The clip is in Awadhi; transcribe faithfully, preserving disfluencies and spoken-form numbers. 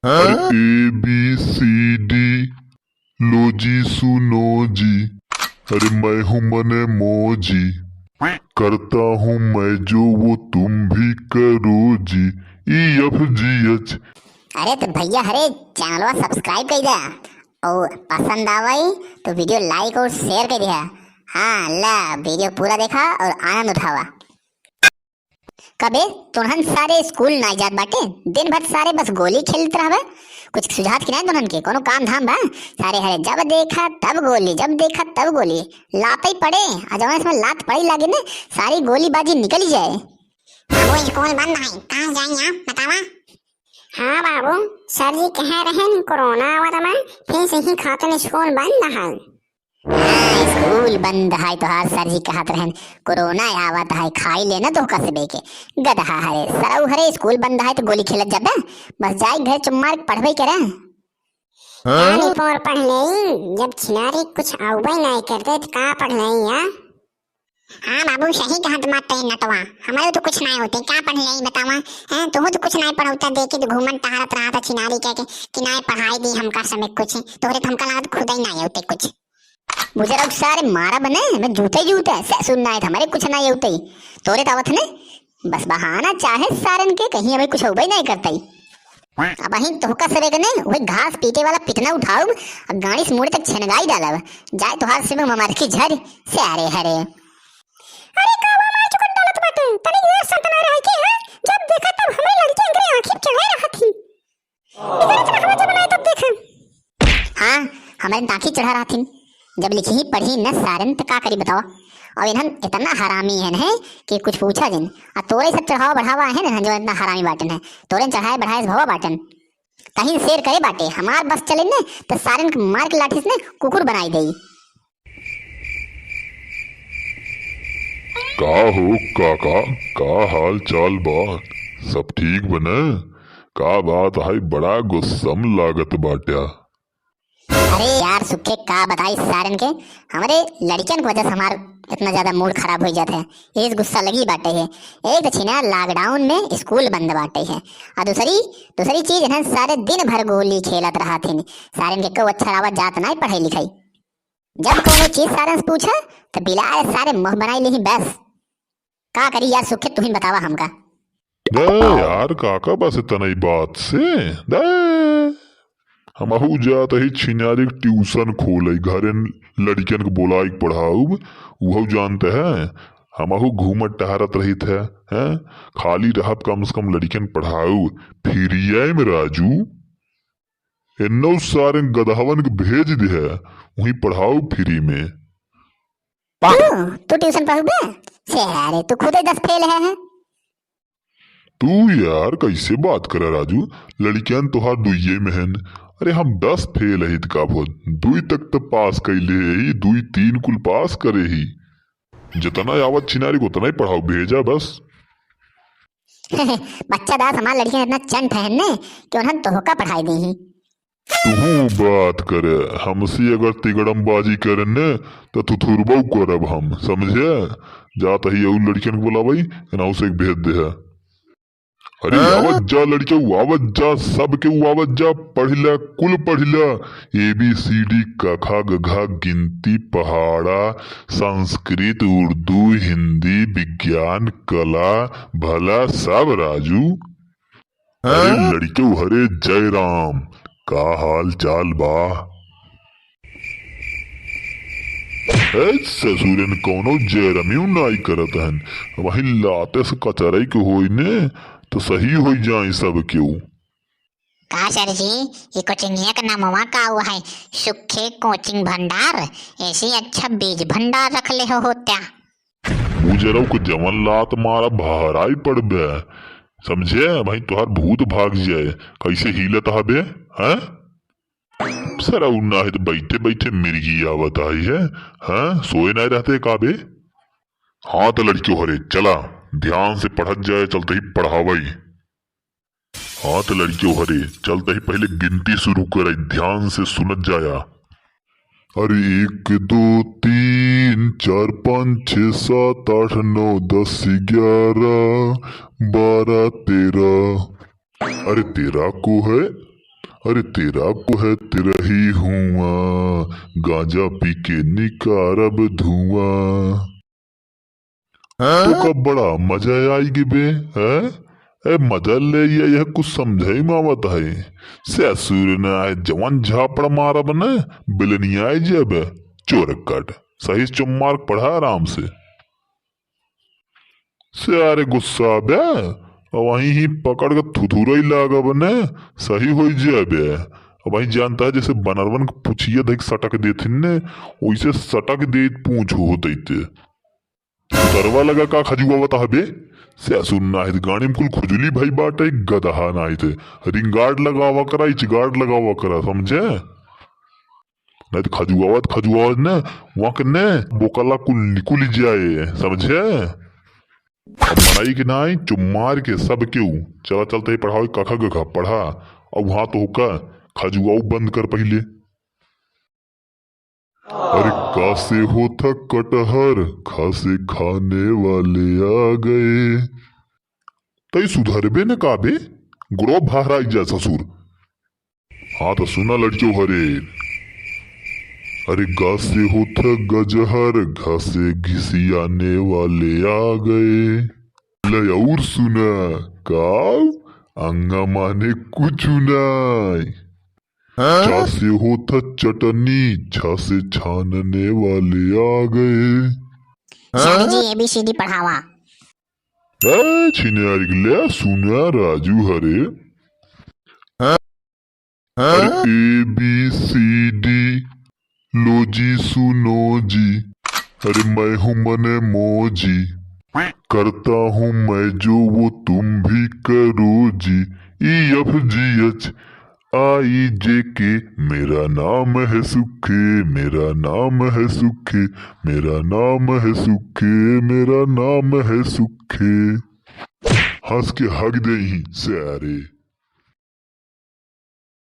अरे ए बी सी डी, लो जी सुनो जी, अरे मैं हूँ मन मौजी, करता हूँ मैं जो वो तुम भी करो जी, ई एफ जी एच। अरे तो भैया, हरे चैनलवा subscribe कर दे, और पसंद आवई तो video like और share कर दे। हाँ, ला video पूरा देखा और आनंद उठावा। कबे तोहन सारे स्कूल नाई जात बाटे, दिन भर सारे बस गोली खेलत रहबे, कुछ सुझात कि नाई तोहन के, कोनो काम धाम बा? सारे हरे जब देखा तब गोली, जब देखा तब गोली, लातई पड़े, आ जवन इसमें लात पड़ी लागे ने, सारी गोली बाजी निकली जाए। बाबू, स्कूल बंद है, कहाँ जाई आप बतावा? हाँ बाबू, सर जी कह रहे हैं कोरोना आवत बा, फिर से ही खातन स्कूल बंद है। हाँ, स्कूल बंद है, तोहार सर जी कहत रहन, कोरोना आवत है, खाई लेना तो कसबे के। गदहा हरे, सरऊ हरे, स्कूल बंद है तो गोली खेलत जाबे? बस जाई घर चुप मार के पढ़बे करे। हाँ? का निपोर पढ़ लेई, जब छिनारी कुछ आउबे नहीं करते तो का पढ़ लेई या? हाँ बाबू, सही कहत बाटे नटवा, हमारे तो कुछ नहीं होते, क्या पढ़ लेई बतावा? हैं, तुहू तो कुछ नहीं पढ़ौता, देखी तो घूमन टहरत रहा था छिनारी के, के कि नहीं पढ़ाई दी हमका समय कुछ, तोहरे तो हमका लागत खुद ही नहीं होते कुछ। बुजरग सारे मारा बने, मैं जूते जूते, ससुर नाय था, हमारे कुछ नाय होते। तोरे तावत ने, बस बहाना चाहे सारन के, कहीं हमें कुछ होबे नहीं करते। अब अहीं तोहका सबे के ने, वही घास पीटे वाला पिटना उठाउब, अब गाड़ी से मुड़े तक छनगाई डालब। जाए तोहार से में ममरखी झर, सारे हरे। अरे का बा मार चुकन डालत बाटे, तनी देर संतना रहे के, हैं? जब देखा तब हमरे लड़के अंगरे आँखी चढ़े रहत ही। इधर इतना हवा जब बनाए तब देखे। हाँ, हमरे ताकी चढ़ा रहथिन। जब लिखी ही पढ़ी न सारन त का करी बताओ। और इन्हन इतना हरामी हन है कि कुछ पूछा जिन। आ तोरे सब चढ़ावा बढ़ावा है ना जो इतना हरामी बाटन है। तोरे चढ़ाए बढ़ाए से भवा बाटन। तहिन शेर करे बाटे, हमार बस चले न त सारन के मार के लाठी से न कुकुर बनाई देई। का हो काका, का हाल चाल बा? सब ठीक बा न? का बात है, बड़ा गुस्सम लागत बाट्या। अरे यार सुखे, का बताई सारन के, हमरे लड़कियन की वजह से हमार इतना ज्यादा मूड खराब हो जात है, यही से गुस्सा लगी बाटे है। एक तो छिना लॉकडाउन में स्कूल बंद बाटे है, और दूसरी, दूसरी चीज है सारे दिन भर गोली खेलत रहत हैं। सारन के को अच्छा रावत जात ना पढ़ाई लिखाई। जब कोनो चीज सारन से पूछा, तो बिलाए सारे मुंह बनाई लेही बस। का करी यार सुखे, तुहिन बतावा हमका। दे यार काका, बस इतना ही बात से। दे, हमहू जात ही छिनारी के ट्यूशन खोले, घरे लड़कियन के बोलाई के पढ़ाउब, उहू जानते हैं। हमहू घूमत टहरत रहित है, हैं? खाली रहब, कम से कम लड़कियन पढ़ाउब। फिरिये में राजू, एन्नो सारे गदहवन के भेज दे है, वहीं पढ़ाउब फ्री में। तू, तू ट्यूशन पढ़ाउबे? से अरे, तू खुदे दस फेल है, हैं? तू यार, कैसे बात करे राजू? लड़कियन तोहार दुइये में हन। अरे, हम दस फेल है त का भो, दुई तक तो पास कैले ही, दुई तीन कुल पास करे ही। जितना आवत छिनारी को उतना ही पढ़ाउब, भेजा बस। बच्चा दास, हमार लड़कियन इतना चंट है ने कि उन्हन तोहका पढ़ाई देही। तुहू बात करे, हमसे अगर तिगड़मबाजी करे ने, त थुथुरबऊ करब हम, समझे? जात ही अउर लड़कियन के बुलावई, एनहू से एक भेज दे है। अरे हाँ? आवत जा लड़कियऊ, आवत जा, सब केहू आवत जा, पढ़ ला, कुल पढ़ ला। ए बी सी डी, क ख ग घ, गिनती, पहाड़ा, संस्कृत, उर्दू, हिंदी, विज्ञान, कला, भला, सब राजू। अरे हाँ? लड़िकऊ हरे जय राम, का हाल चाल बा? ए ससुरन कौनो जय रमियो नाई करत हन, वही लाते से कचरई के होई ने तो सही होई जाए सब केहू। का सर जी, ये कोचिंगिया का नामवा का हुआ है? सुखे कोचिंग भंडार, ऐसे ही अच्छा बीज भंडार रख ले हो होत्या। बुजरऊ के जवन लात मारा भहराई पड़बे, समझे? भाई तोहार भूत भाग जाए, कैसे हिलत हबे, हैं? सरऊ ना है तो बैठे बैठे मिर्गी आवत आई है, हैं? सोए ना रहते का बे? हाँ तो लड़िकऊ हरे, चला ध्यान से पढ़त जाए, चलते ही पढ़ावई। हाँ तो लड़िकऊ हरे, चलते ही पहले गिनती शुरू करे, ध्यान से सुनत जाया। अरे एक, दो, तीन, चार, पाँच, छः, सात, आठ, नौ, दस, ग्यारह, बारह, तेरह। अरे तेरह को है, अरे तेरा को है तेरा ही हुआ, गांजा पी के निकारब धुआं। तो का बड़ा मजा आई गे बे, हैं? ए, मजा ले या, यह कुछ समझाई में आवत है। ससुर ना है, जवान झापड़ मारब न, बिलनिया आई जाबे, चोर कट। सही से चुम्मार पढ़ा आराम से। से अरे गुस्सा बे, वहीं ही पकड़ के थुथुरई लागब न, सही होई जाबे। अब वहीं जानता है, जैसे बनरवन के पुछिया धइक सटक देथिन न, वैसे सटक देत पूछ होतई ते। करवा लगा का खजुआवत हबे? ससुर नाहित गाड़ी में कुल खुजली भई बाटे, गदहा नाहित। रिंगार्ड लगावा करा, इचगार्ड लगावा करा, समझे? नाहित खजुआवत, खजुआवत न, वहाँ के न, बोकला कुल निकुल जाए, समझे? अब मनाई के नाई, चुम्मार के सब केहू। चला चलते ही पढ़ाओ, कखा गखा पढ़ा। अब वहाँ तो होका, खजुआऊ बंद कर पहिले। अरे कासे होत ह कटहर, घासे खाने वाले आ गए। तई सुधरबे न का बे, गुड़ो बहराई जा ससुर। हाँ तो सुना लड़कियों हरे, अरे गासे होत ह गजहर, घासे घिसियाने वाले आ गए। ले और सुना, काव अंगा माने कुछ नाई। हाँ? चा से होत ह चटनी, छा से छानने वाले आ गए। सर जी, एबीसीडी पढ़ावा। ए, छिनार के ले, सुना राजू हरे। हाँ? अरे हाँ? ए बी सी डी, लो जी सुनो जी, अरे मैं हूँ मने मौजी, करता हूँ मैं जो वो तुम भी करो जी। ई एफ जी एच आई जे के, मेरा नाम है सुखे, मेरा नाम है सुखे, मेरा नाम है सुखे, मेरा नाम है सुखे। हंस के हग देही सारे।